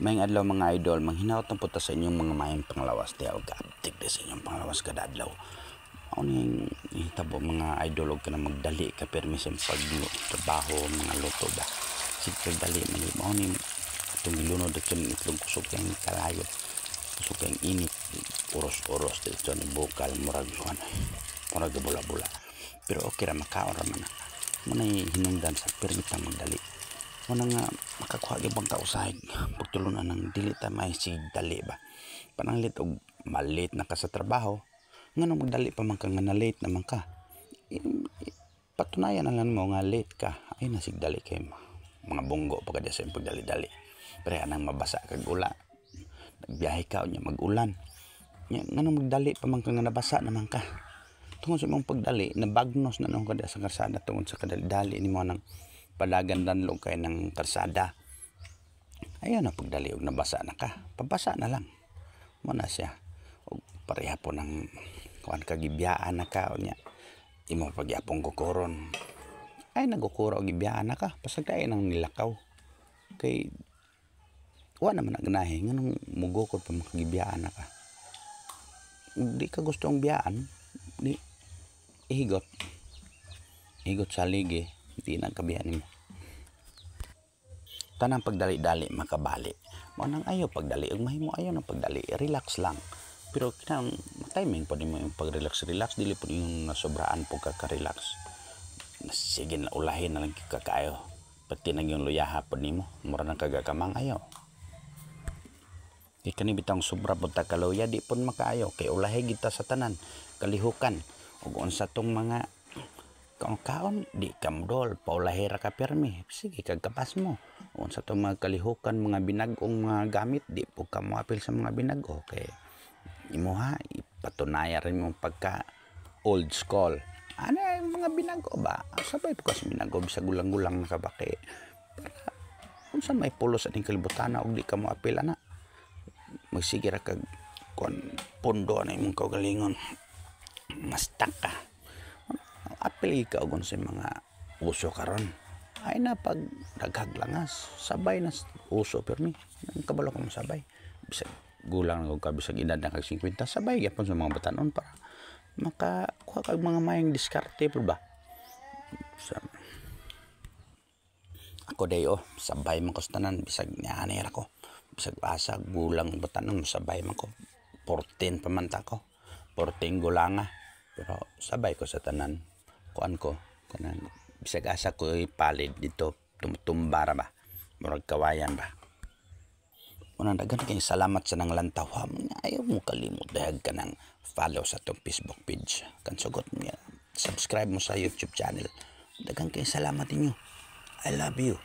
Maayong adlaw, mga idol, manghinaot na punta sa inyong mga maayong panglawas diha og kaabtik sa inyong panglawas kada adlaw. Mao ning nahitabo, mga idol, og kanang magdali ka pirmi sa pag trabaho, mga luto ba. Sige kag dali man mao ni atong gilunod dito ning itlog, kusog kayong kalayo. Kusog kayong init, uros-uros dito ni bukal, murag kuan, murag bula-bula. Pero okay ra, makaon ra man na. Mao nay hinungdan sa pirmi ta magdali. Mao nga makakuha gyud bang ta usahay pagtulunan ng dili ta may sig dali ba. Pananglit og ma-late na ka sa trabaho, nganong magdali pa man ka nga na late naman ka? Patunayan na lang mo nga late ka. Ay na sig dali kay mga bunggo pa ka sa imong pagdali-dali. Pero anang mabasa kag ula. Nagbiyahe ka unya mag-ulan. Nya nganong magdali pa man ka nga nabasa naman ka? Tungod sa imong pagdali, nabagnos na nung kada sa karsada tungod sa kadali-dali nimo nang palagan danlog kay ng karsada. Ayaw na pagdali og nabasa na ka. Pabasa na lang. Mo na siya. Og pareha po ng kuan ka, gibiyaan na ka unya imo pagyapong kukuron. Ay nagukura og gibiyaan na ka. Pasagdayon nang nilakaw. Kay wa naman na ganahe nganong mugukod pa makagibiyaan na ka. Di ka gustong biyaan, di ihigot. Higot sa ligi, di na kabiyan nimo. Tanang pagdali-dali makabali. Mao nang ayaw pagdali ug mahimo ayaw nang pagdali, relax lang. Pero kinahanglan timing pod nimo yung pag-relax-relax, dili pod yung nasobraan po ka ka-relax. Sige na, ulahin na lang ka kaayo. Pati nang yung luyaha pod nimo, mura nang kagakamang, ayaw. Kay kani bitang sobra pod ta kaluya, di pod makaayo kay ulahi gid ta sa tanan, kalihukan ug unsa tong mga kaon-kaon, di ka modol, paulahi ra ka pirmi, sige kag kapas mo. Unsa tong mga kalihukan, mga binag-ong mga gamit, di po ka moapil sa mga binag-o kay imuha ipatunayan rin mong pagka old school. Ano yung mga binago ba? Sabay po ka sa binago, bisag gulang-gulang na ka ba, kay para unsa may pulos aning kalibutana og di ka moapil ana. Magsige ra kag kuan, pundo na imong kaugalingon. Mastak ka. Apil ka og unsa mga uso karon. Ay na pag daghag langas, sabay na uso pirmi. Nang kabalo ka mo sabay. Bisag gulang na ka, bisag edad na kag 50, sabay gyapon sa mga batanon para makakuha kag mga mayong diskarte po ba. Sa ako day oh, sabay man ko sa tanan bisag niani ra ko. Bisag asa gulang batanon, sabay man ko. 14 pa man ta ko. 14 gulanga. Pero sabay ko sa tanan. Kuan ko kanang bisag asa ko ipalid dito, tumutumba ra ba. Murag kawayan ba. Unang daghan kay salamat sa nanglantaw. Ayaw mo kalimot dahag ka ng follow sa atong Facebook page. Kan sugot niya, subscribe mo sa YouTube channel. Daghan kay salamat ninyo. I love you.